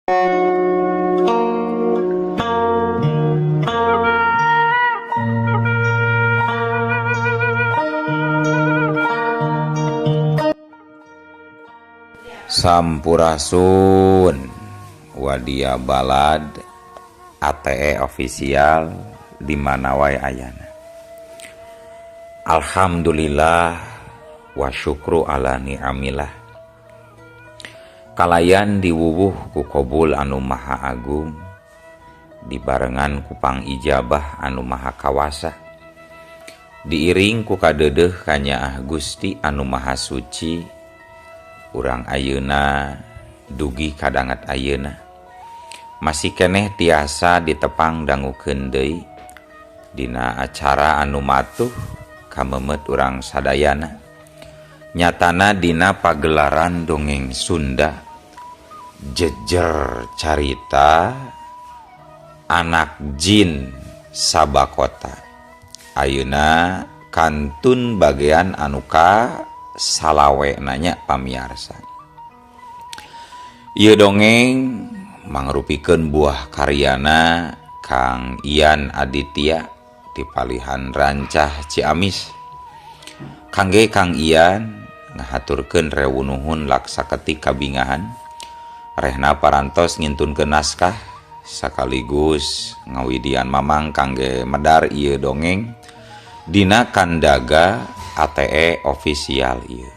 Sampurasun Wadia Balad ATE official di mana wae ayana. Alhamdulillah wa syukru ala ni'amillah. Kalayan diwuwuh ku kobul anu maha agung, dibarengan ku pangijabah anu maha kawasa, diiring ku kadeudeuh kanyaah Gusti anu maha suci. Urang ayeuna dugi kadangat ayeuna masih keneh tiasa ditepang dangukeun deui dina acara anu matuh kamemet urang sadayana, nyatana dina pagelaran dongeng Sunda jejer carita anak jin Sabakota. Ayeuna kantun bagian anu ka salawe nanya pamiarsa. Ieu dongeng mangrupikeun buah karyana Kang Ian Aditya di Palihan Rancah Ciamis. Kangge Kang Ian ngahaturkeun rewunuhun laksaketik kabingahan rehna parantos ngintunkeun naskah sakaligus ngawidian mamang kangge medar ieu dongeng dina kandaga ATE official ieu.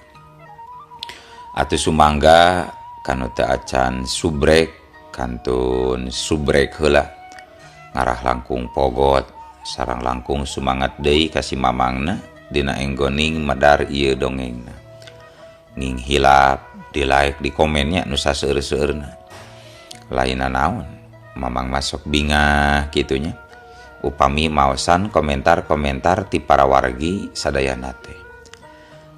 Atuh sumangga kanu teu acan subrek kantun subrek heula ngarah langkung pogot sareng langkung sumangat deui ka si mamangna dina enggoning medar ieu dongengna. Nging hilap di like di komennya nu saseueur-seueurna. Lainna naon mamang masuk bingah kitunya. Upami maosan komentar-komentar ti para wargi sadayana teh.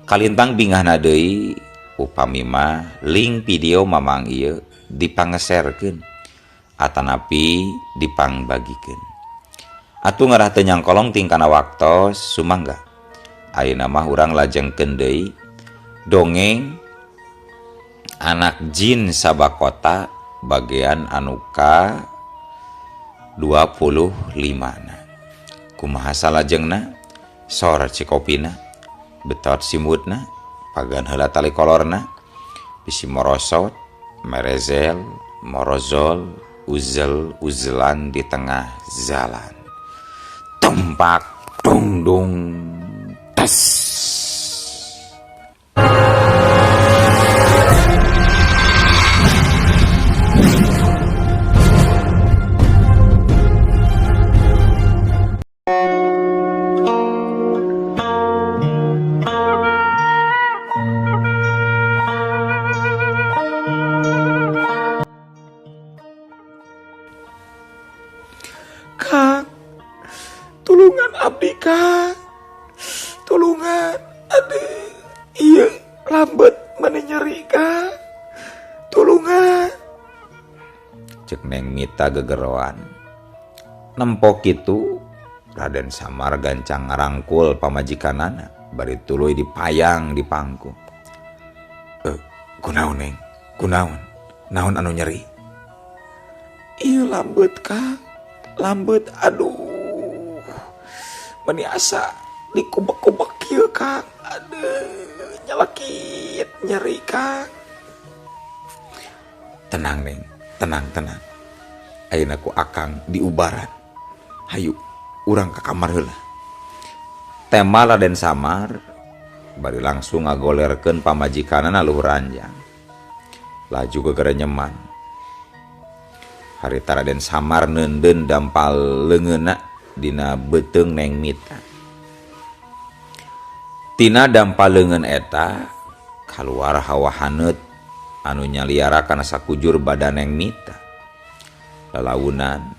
Kalintang bingahna deui upami mah link video mamang ieu dipangeserkeun atanapi dipangbagikeun. Atuh ngarah teu nyangkolong tingkana waktos sumangga. Ayeuna mah urang lajengkeun deui dongeng anak jin Sabakota bagian anu ka 25 na. Kumaha salajengna? Sor cikopina, betot simutna, pagan heula tali kolorna, bisi morosot, merezel, morozol, uzel uzelan di tengah jalan. Tumpak dungdung tes. Kang, tulungan abdi Kang, tulungan, aduh, iya lambet meni nyeri Kang, tulungan. Cek Neng Mita gegeroan. Nempo kitu Raden Samar gancang ngarangkul pamajikanana bari tuluy dipayang di pangku. Kunaon Neng, kunaon, naon anu nyeri? Iya lambet Kang, lambet, aduh, meni asa dikubek-kubek kieu Kang, aduh, nyelekit nyeri Kang. Tenang Neng, tenang tenang. Ayeuna ku akang diubaran. Hayu urang ka kamar heula. Tema Raden Samar bari langsung ngagolerkeun pamajikanana luhur ranjang. Laju gegerenyeman. Harita Raden Samar neundeun dampal leungeunna dina beuteung Neng Mita. Tina dampal leungeun eta kaluar hawa haneut anu nyaliara kana sakujur badan Neng Mita. Lalaunan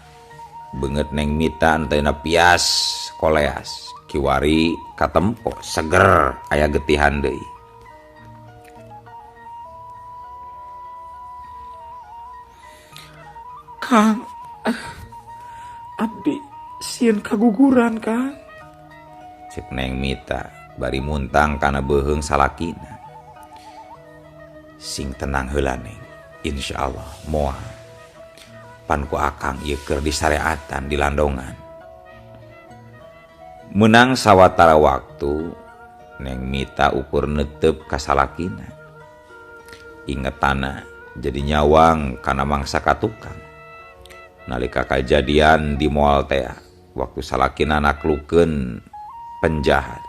beungeut Neng Mita anu tadina pias koleas kiwari katempo seger aya getihan deui. Kang, abdi sieun kaguguran Kang. Cek Neng Mita bari muntang kana beuheung salakina. Sing tenang heula Neng, insyaallah moal. Pan ku akang ieu keur disareatan di landongan. Menang sawatara waktu Neng Mita ukur netep ka salakina. Ingetana jadi nyawang kana mangsa katukang. Nalika kajadian di moal tea waktu salakina naklukeun penjahat.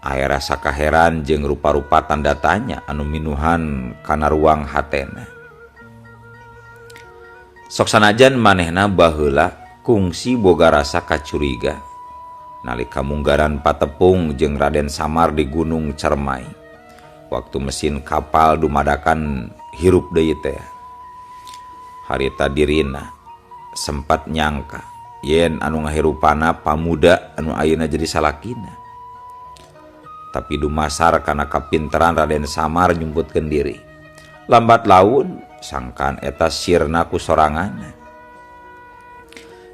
Aya rasa kaheran jeung rupa-rupa tanda tanya anu minuhan kana ruang hatena. Sok sanajan manehna baheula kungsi boga rasa kacuriga nalika munggaran patepung jeung Raden Samar di Gunung Cermai. Waktu mesin kapal dumadakan hirup deui teh. Harita dirina sempat nyangka yen anu ngahirupana pamuda anu ayeuna jadi salakina. Tapi dumasar kana kapinteran Raden Samar nyumputkeun diri. Lambat laun sangkan eta sirna ku soranganna.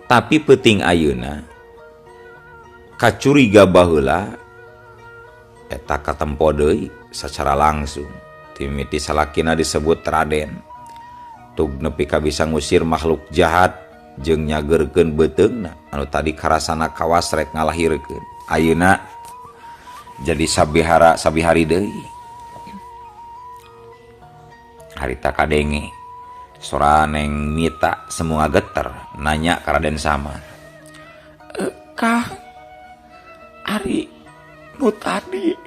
Tapi peuting ayeuna kacuriga baheula eta katempo deui sacara langsung. Timiti salakina disebut Raden. Tug nepi ka bisa ngusir makhluk jahat jeung nyageurkeun beuteungna anu tadi karasana kawas rek ngalahirkeun. Ayeuna jadi sabihara sabihari deui. Harita kadenge sora Neng Mita semua geter nanya ka Raden Samar. Kang, ari nu tadi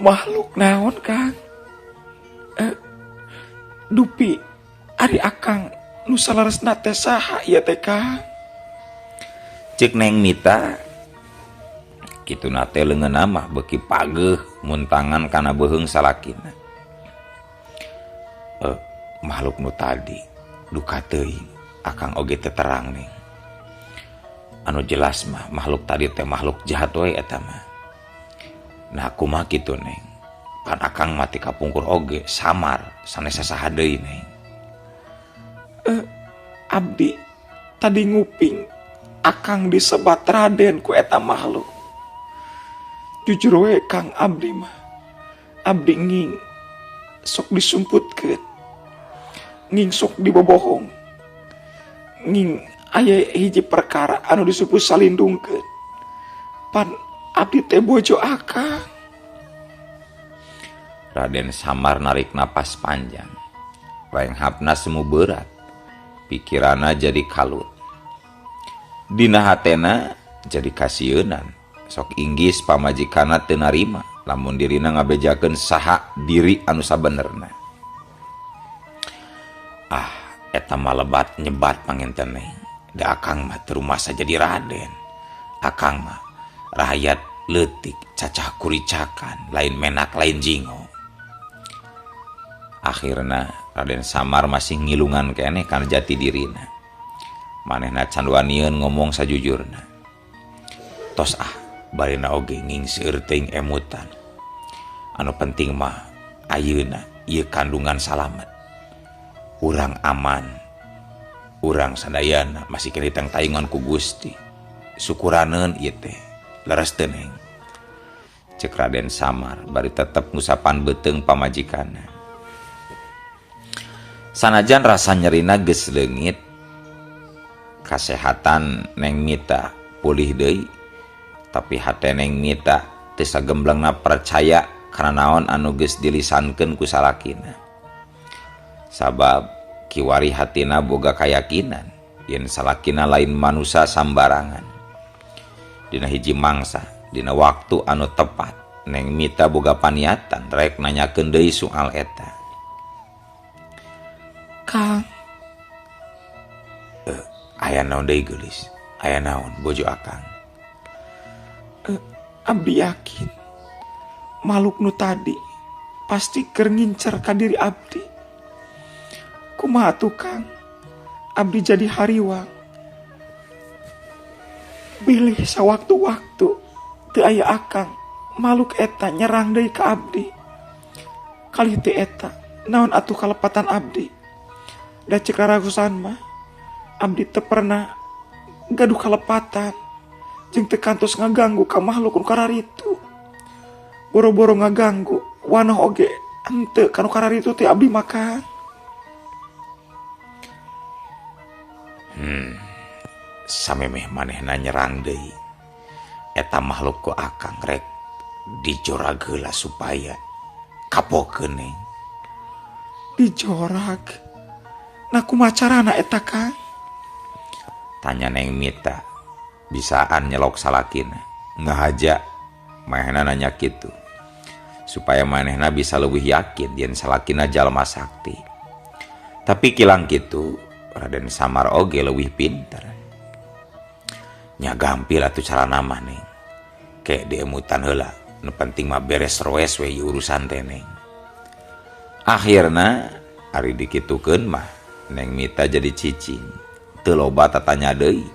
makhluk naon Kang? Dupi ari akang nu saleresna teh saha ieu teh Kang? Cek Neng Mita kituna teh leungeunna mah beuki pageuh muntangan kana beuheung salakina. Makhluk nu tadi duka teuing akang oge teu terang ning. Anu jelas mah makhluk tadi teh makhluk jahat we eta mah. Nah kumaha kitu Neng? Pan akang mah ti kapungkur oge samar sanes sasaha deui Neng. Abdi tadi nguping akang disebat Raden ku eta makhluk. Jujur we Kang, abdi mah abdi nging sok disumputkeun, nging sok dibobohong, nging aya hiji perkara anu disumput salindungkeun. Pan abdi teh bojo akang. Raden Samar narik napas panjang. Renghapna semu berat. Pikirana jadi kalut. Dina hatena jadi kasieunan. Sok inggis pamajikanna teu narima lamun dirina ngabejakeun saha diri anu sabenerna. Ah, eta mah lebat nyebat panginten Neng. Da akang mah teu rumasa jadi raden. Akang mah rahayat leutik cacah kuricakan, lain menak lain jingo. Akhirna Raden Samar masih ngilungan keneh kana jati dirina. Manehna can wanian ngomong sajujurna. Tos ah, barina oge nging seueur teuing emutan. Anu penting mah ayeuna ieu kandungan salamet. Urang aman. Urang sadayana masih keneh ditangtayungan ku Gusti. Syukuraneun ieu teh. Leres teu Neng? Cek Raden Samar bari tetep ngusapan beuteung pamajikanna. Sanajan rasa nyerina geus leungit, kasehatan Neng Mita pulih deui, tapi hate Neng Mita teu sagemblengna percaya kana naon anu geus dilisankeun ku salakina. Sabab kiwari hatina boga kayakinan yen salakina lain manusa sambarangan. Dina hiji mangsa, dina waktu anu tepat, Neng Mita boga paniatan rek nanyakeun deui soal eta. Kang, Aya naon deui geulis? Aya naon bojo akang? Abdi yakin makhluk nu tadi pasti keur ngincer ka diri abdi. Kumaha tuh Kang? Abdi jadi hariwang. Bilih sawaktu-waktu teu aya akang, makhluk eta nyerang deui ka abdi. Kalih ti eta, naon atuh kalepatan abdi? Da cek raragusan mah, abdi teu pernah gaduh kalepatan jeung teu kantos ngaganggu ka makhluk nu kararitu. Boro-boro ngaganggu, wanoh oge henteu ka nu kararitu teh abdi mah Kang. Samemeh manehna nyerang deui eta makhluk ku akang rek dijorag heula supaya kapokeun, Neng. Dijorag? Nah, kumaha carana eta, Kang? Tanya Neng Mita bisaan nyelok salakina. Ngahaja manehna nanya kitu supaya manehna bisa lebih yakin yen salakina jalma sakti. Tapi kilang kitu Raden Samar oge leuwih pinter. Nya gampil atuh carana mah, Neng. Ke diemutan heula, nu penting mah beres roes we ieu urusan teh, Neng. Akhirna ari dikitukeun mah Neng Mita jadi cicing, teu loba tatanya deui.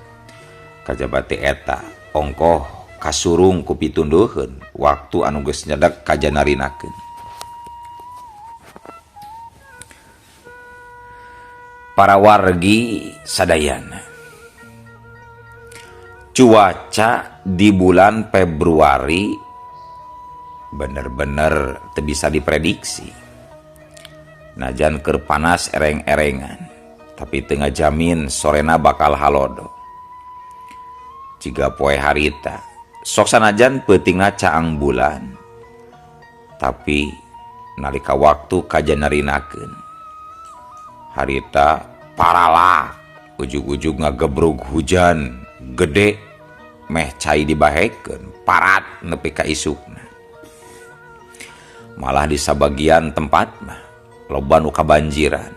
Kajaba ti eta ongkoh kasurung ku pitunduheun waktu anu geus nyedek kajanarinakeun. Para wargi sadayana, cuaca di bulan Februari bener-bener teu bisa diprediksi. Najan keur panas ereng-erengan, tapi teu ngajamin sorena bakal halodo. Jiga poe harita, sok sanajan peutingna caang bulan, tapi nalika waktu kajanarinakeun. Harita paralak, ujug-ujug ngagebrug hujan gede meh cai dibahekeun, parat nepi ka isukna. Malah di sabagian tempat mah loba nu kabanjiran.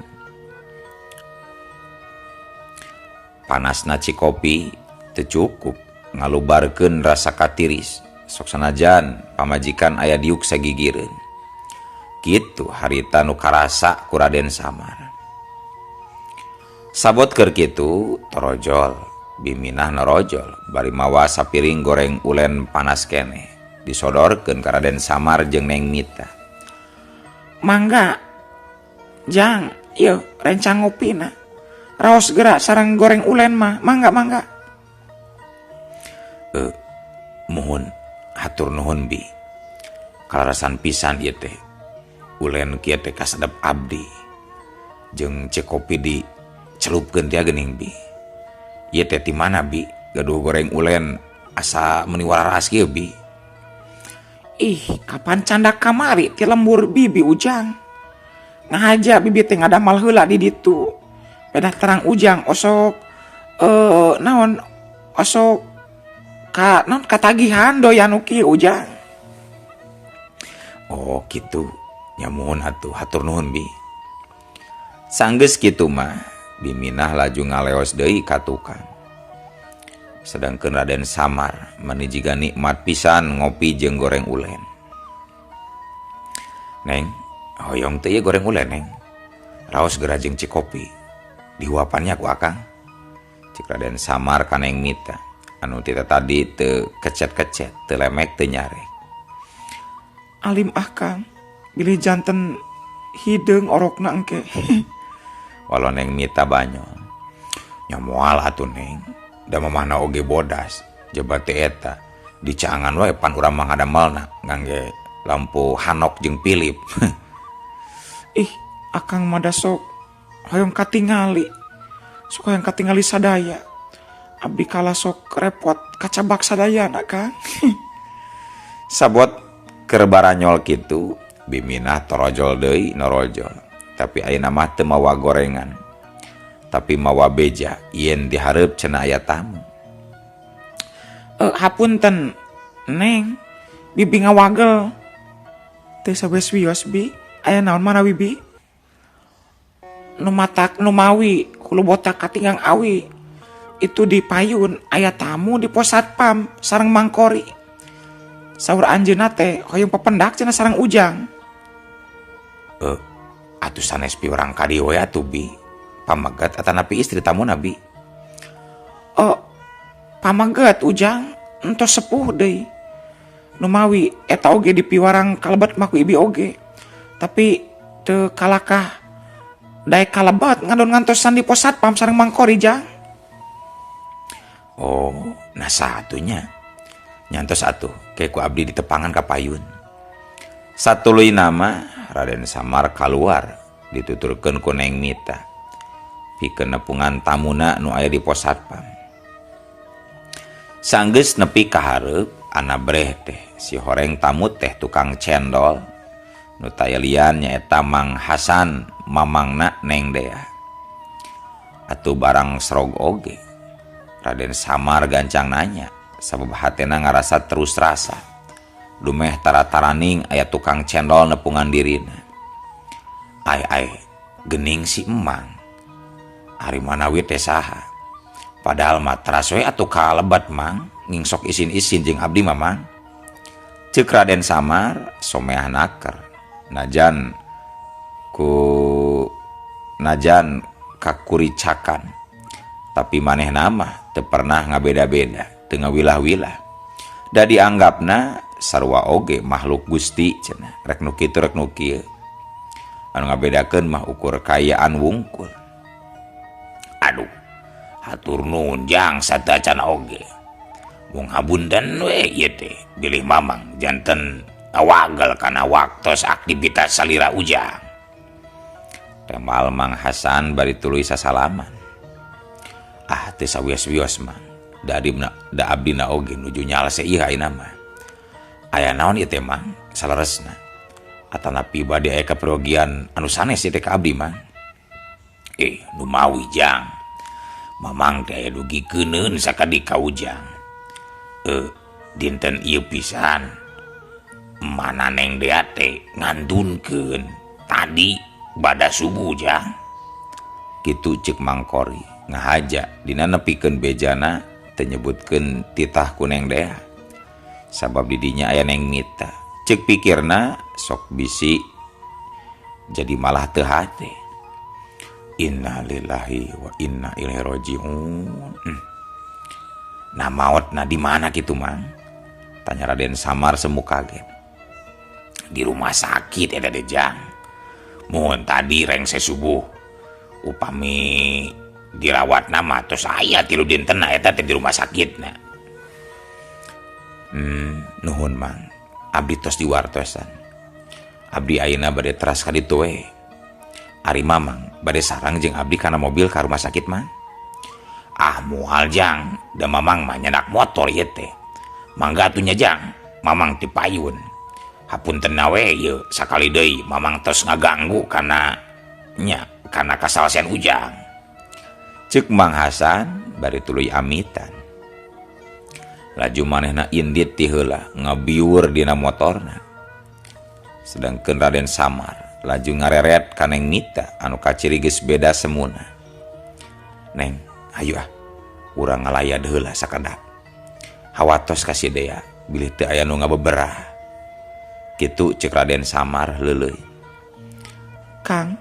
Panasna cikopi teu cukup ngalubarkeun rasa katiris, sok sanajan pamajikan aya diuk sagigireun. Kitu harita nu karasa ku Raden Samar. Sabot keur kitu torojol, biminah norojol bari mawa sapiring goreng ulen panas keneh disodorkeun ka Raden Samar jeung Neng Mita. Mangga jang, ieu rencang ngopina. Raos geura sareng goreng ulen mah, mangga mangga. Muhun, hatur nuhun bi. Kalarasan pisan ieu teh. Ulen kieu teh kasedep abdi. Jeung cekopi di celupkeun teh geuning bi. Ieu teh ti mana bi? Gaduh goreng ulen asa meuni wararas kieu bi. Ih, kapan candak kamari ti lembur bibi ujang. Ngahaja bibi teh ngadamal heula di ditu. Pedah terang ujang osok naon osok ka naon katagihan doyan nu kieu ujang. Oh kitu, nya muhun atuh, hatur nuhun bi. Sanggeus kitu mah Biminah laju ngaleos deui ka tukang. Sedangkeun Raden Samar mani jiga nikmat pisan ngopi jeung goreng ulen. Neng, hoyong teu ieu goreng ulen, Neng. Raos geura jeung cikopi. Dihuapannya ku akang. Cik Raden Samar ka Neng Mita anu ti tadi teu kecet-kecet, teu lemek teu nyarek. Alim akang, bilih janten hideung orokna engke. Walau Neng Mita banyol. Nya moal atuh Neng, da mamahna oge bodas. Jaba teh eta dicaangan wae pan urang mah ngadamelna ngangge lampu hanok jeung Philip. Ih, akang mah da sok hoyong katingali. Sok hoyong katingali sadaya. Abdi kalah sok repot kacabak sadayana, Kang. Sabot keur baranyol kitu, Biminah torojol deui norojol. Tapi ayeuna mah teu mawa gorengan. Tapi mawa beja yen dihareup cenah aya tamu. Hapunten, Neng. Bibi ngawagel. Teu sabes wios bi, aya naon manawi bi? Nu matak nu mawi hulu botak katinggang awi. Itu di payun aya tamu di pos satpam sareng mangkori. Saur anjeunna teh hoyong pependak cenah sareng ujang. Atuh sanes piwarang ka dieu we atuh bi. Pamegat atanapi istri tamuna bi. Oh, pamegat ujang entos sepuh deui. Nu mawi eta oge di piwarang kalebet mah ku ibi oge. Tapi teu kalakah daek kalebet ngadon ngantosan di pos satpam sareng mangkori jang. Oh, nah satunya nyantos atuh ke ku abdi ditepangan ka payun. Satuluy nama Raden Samar kaluar dituturkeun ku Neng Mita. Pikeun nepungan tamuna nu aya di pos satpam. Sanggeus nepi ka hareup anabreh teh si horeng tamu teh tukang cendol nu taya lian nyaeta Mang Hasan mamangna Neng Dea. Atuh barang serog oge. Raden Samar gancang nanya sabab hatena ngarasa terus rasa. Dumeh tara-taraning aya tukang cendol nepungan dirina. Ai ai gening si emang. Ari manawi teh saha? Padahal mah teras we atuh kalebat mang, ngingsok isin-isin jeung abdi mah mang. Ceuk Raden Samar someah naker. Najan ku najan kakuricakan. Tapi manehna mah teu pernah ngabeda-beda, teu ngawilah-wilah. Da dianggapna sarua oge makhluk Gusti cenah, rek nu kitu rek nu kieu. Anu ngabedakeun mah ukur kaayaan wungkul. Aduh, hatur nuhun jang sateuacan oge. Mung habunten we ieu teh bilih mamang janten ngawagel kana waktos aktivitas salira ujang. Tembal Mang Hasan bari tuluy sasalaman. Ah teu sawios-wios mang. Da da abdina oge nuju nyalse ieu ayeuna mah. Aya naon ieu teh mang saleresna? Atanapi bade aya kaperyogian anu sanes ieu teh ka abdi mang? Eh nu mawi jang. Mamang teh aya dugi keuneun sakadi ka ujang. Dinten ieu pisan mana Neng Dea teh ngandunkeun tadi bada subuh jang. Kitu ceuk Mang Kori ngahaja dina nepikeun bejana teu nyebutkeun titah ku Neng Dea. Sabab didinya aya Neng Mita. Ceuk pikirna sok bisi jadi malah teu hate. Innalillahi wa inna ilaihi rajiun. Nah maotna di mana kitu mang? Tanya Raden Samar semu kaget. Di rumah sakit eta teh jang. Mun tadi rengse subuh upami dirawatna mah tos aya 3 dinten eta teh di rumah sakitna. Nuhun mang. Abdi tos diwartosan. Abdi ayeuna bade teras ka ditu we. Ari mamang bade sarang jeung abdi kana mobil ka rumah sakit mang. Ah moal jang, da mamang mah nyandak motor ieu teh. Mangga atuh nya jang, mamang ti payun. Hapunten we ieu sakali deui mamang tos ngaganggu kana nya kana kasalasian ujang. Ceuk Mang Hasan bari tuluy amitan. Laju manehna indit ti heula ngabiur dina motorna. Sedangkeun Raden Samar laju ngareret ka Neng Mita anu kaciri geus beda semuna. Neng, hayu ah, urang ngalayad heula sakedap. Hawatos ka si Dea bilih teu aya nu ngabeberah. Kitu ceuk Raden Samar leuleuy. Kang,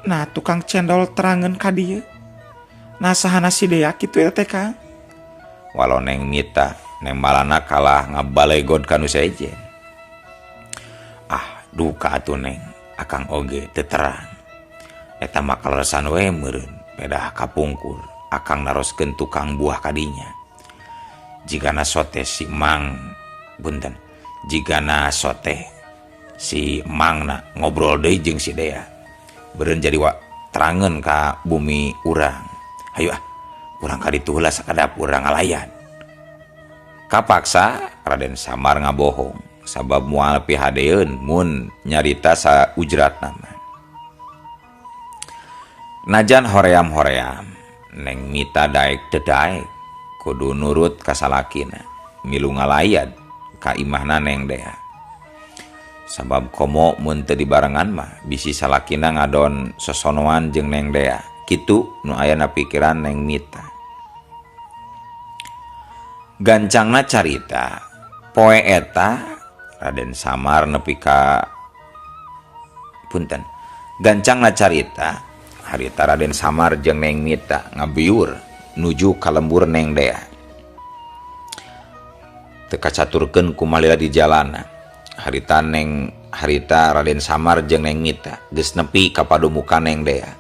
nah tukang cendol terangeun ka dieu. Nah sahana si Dea kitu eta teh Kang? Walau Neng Mita nembalana kalah ngabalegod ka nu sejen. Ah, duka atuh Neng, akang oge teu terang. Eta mah kaleresan we meureun, pedah kapungkur akang naroskeun tukang buah kadinya. Jigana sote si Mang punten, jigana sote si Mangna ngobrol deui jeung si Dea. Beureun jadi wa terangeun ka bumi urang. Hayu ah, urang ka ditu heula sakadap urang ngalayan. Kapaksa Raden Samar ngabohong sabab moal pihadeeun mun nyarita saujratna mah. Najan hoream-hoream Neng Mita daek teu daek kudu nurut ka salakina milu ngalayad ka imahna Neng Dea. Sabab komo mun teu dibarengan mah bisi salakina ngadon sosonoan jeung Neng Dea. Kitu nu aya na pikiran Neng Mita. Gancangna carita poe eta Raden Samar nepi ka punten. Gancangna carita harita Raden Samar jeung Neng Mita ngabiur nuju ka lembur Neng Dea. Teu kacaturkeun kumalila di jalana. Harita Neng harita Raden Samar jeung Neng Mita geus nepi ka padumukan Neng Dea.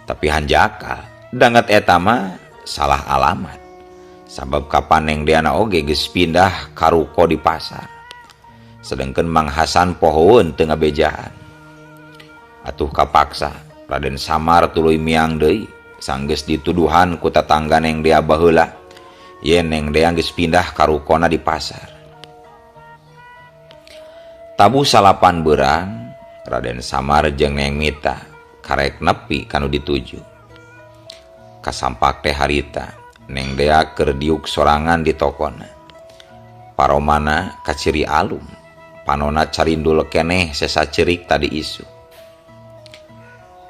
Tapi hanjakal danget eta mah salah alamat. Sabab kapan Neng Dea na oge geus pindah ka ruko di pasar. Sedengkeun Mang Hasan pohoeun teu ngabejaan. Atuh kapaksa Raden Samar tuluy miang deui sanggeus dituduhan ku tatangga Neng Dea baheula yen Neng Dea geus pindah ka rukona di pasar. Tabuh salapan beurang Raden Samar jeung Neng Mita karek nepi ka nu dituju. Kasampak teh harita Neng Dea keur diuk sorangan di tokona. Paromana kaciri alum, panona carindul keneh sesa ceurik tadi isuk.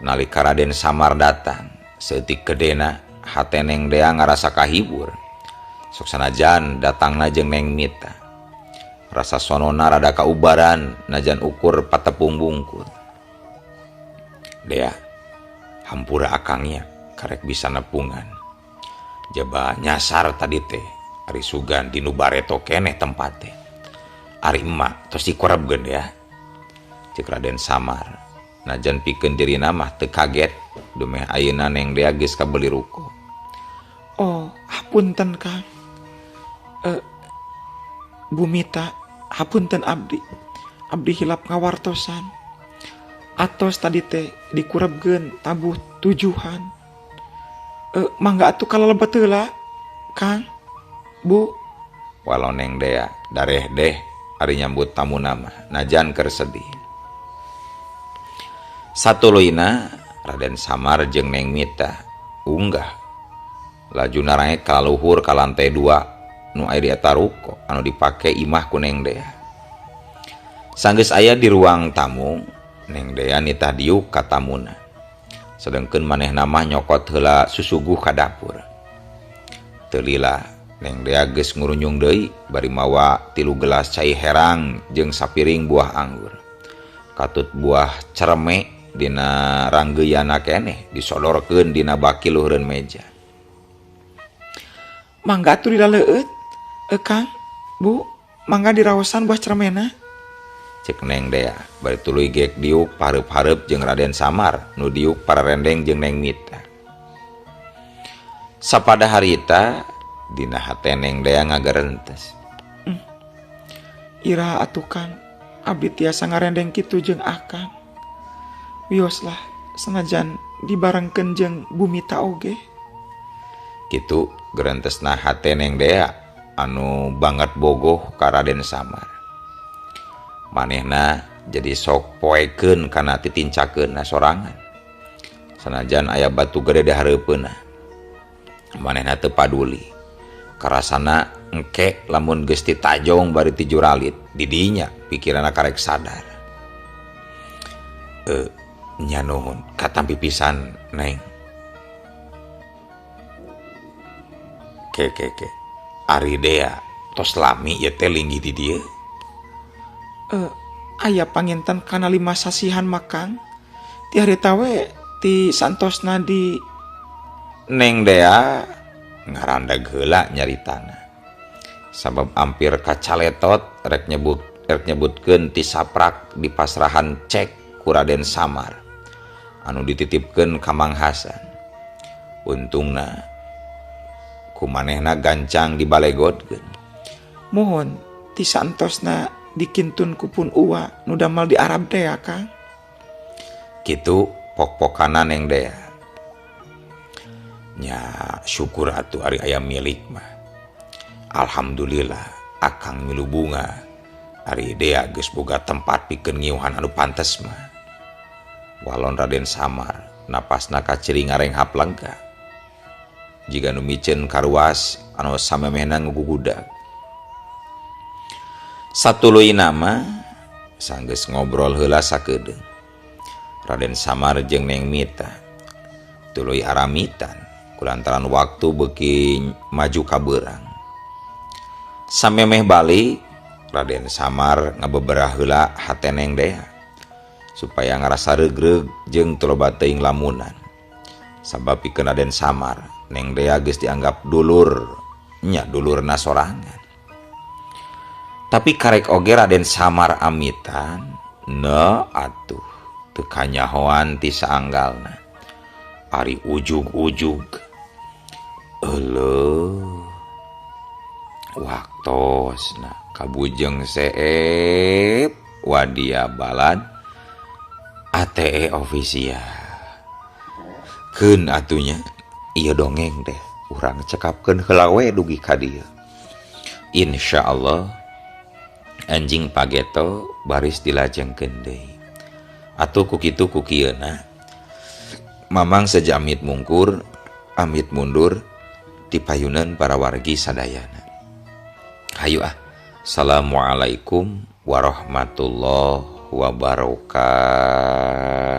Nalika Raden Samar datang, saeutik gedena hate Neng Dea ngarasa kahibur. Sok sanajan datangna jeung Neng Mita. Rasa sonona rada kaubaran najan ukur patepung bungkul. Dea, hampura akangnya karek bisa nepungan. Jaba nyasar tadi teh, ari sugan di nu bareto keneh tempat teh. Ari emak tos dikorebkeun ya. Ceuk Raden Samar. Najan pikeun dirina mah teu kaget dumeh ayeuna Neng Dea geus kabeli ruko. Oh, hapunten Kang. Bu Mita, hapunten abdi. Abdi hilap ngawartosan. Atos tadi teh dikurebkeun tabuh tujuhan. Mangga atuh kalelebet heula, Kang. Bu. Walau Neng Dea dareh deh ari nyambut tamu nama najan keur sedih. Satuluyna Raden Samar jeung Neng Mita unggah laju naraek ka luhur ka lantai 2 nu aya di eta ruko anu dipake imah ku Neng Dea. Sanggeus aya di ruang tamu, Neng Dea nitah diuk ka tamuna. Sedengkeun manehna mah nyokot heula susuguh ka dapur. Teu lila Neng Dea geus ngurunyung deui bari mawa 3 gelas cai herang jeung sapiring buah anggur. Katut buah cereme dina ranggeuyanna keneh disodorkeun dina baki luhureun meja. Mangga atuh dilaleueut, Kang, Bu, mangga diraosan buah ceremena. Cek Neng Dea bari tuluy gek diuk pareup-hareup jeung Raden Samar nu diuk pararendeng jeung Neng Mita. Sapada harita dina hate Neng Dea ngagerentes. Ira atuh Kang, abdi tiasa ngarendeng kitu jeung Akang. Wios lah sanajan dibarengkeun jeung Bu Mita oge. Kitu gerentesna hate Neng Dea anu banget bogoh ka Raden Samar. Manehna jadi sok poekeun kana titincakeunna sorangan. Sanajan aya batu gede di hareupeunna. Manehna teu paduli. Karasana engke lamun geus ditajong bari tijuralit didinya pikiranna karek sadar. Nya nuhun katampi pisan Neng. Ke ke ke. Ari Dea tos lami ieu teh linggih di dieu. Aya panginten kana 5 sasihan makang. Ti harita we ti santosna di Neng Dea ngarandag heula nyaritana. Sabab ampir kacaletot rek nyebutkeun ti saprak di pasrahan cek ku Raden Samar anu dititipkeun ka Mang Hasan. Untungna ku manehna gancang dibalegodkeun. Mohon ti santosna dikintun ku pun uwa nu damal di Arab teh ya Kang. Kitu pok-pokana Neng Dea. Nya syukur atuh ari aya milik mah. Alhamdulillah akang milu bunga ari Dea geus boga tempat pikeun ngiuhan anu pantes mah. Walon Raden Samar napasna kaciri ngarenghap lega. Jiga nu miceun karuas anu samemehna ngugugudag. Satuluyna mah sanggeus ngobrol heula sakedeung. Raden Samar jeung Neng Mita tuluy aramitan kulantaran waktu beuki maju ka beurang. Samemeh balik Raden Samar ngabeberah heula hate Neng Dea supaya ngarasa regreg jeung teu loba teuing lamunan. Sabab pikeun Raden Samar Neng Dea geus dianggap dulur nya dulurna sorangan. Tapi karek oge Raden Samar amitan ne atuh teu kanyahoan ti saanggalna. Ari ujug-ujug euleuh waktosna kabujeng seep wadia balad ATE official. Keun atuh nya ieu dongeng teh urang cekapkeun heula we dugi ka dieu. Insyaallah anjing pageto baris dilajengkeun deui. Atuh ku kitu ku kieuna Mamang seja amit mungkur amit mundur di payunan para wargi sadayana. Hayu ah. Assalamualaikum warahmatullahi wabarakatuh.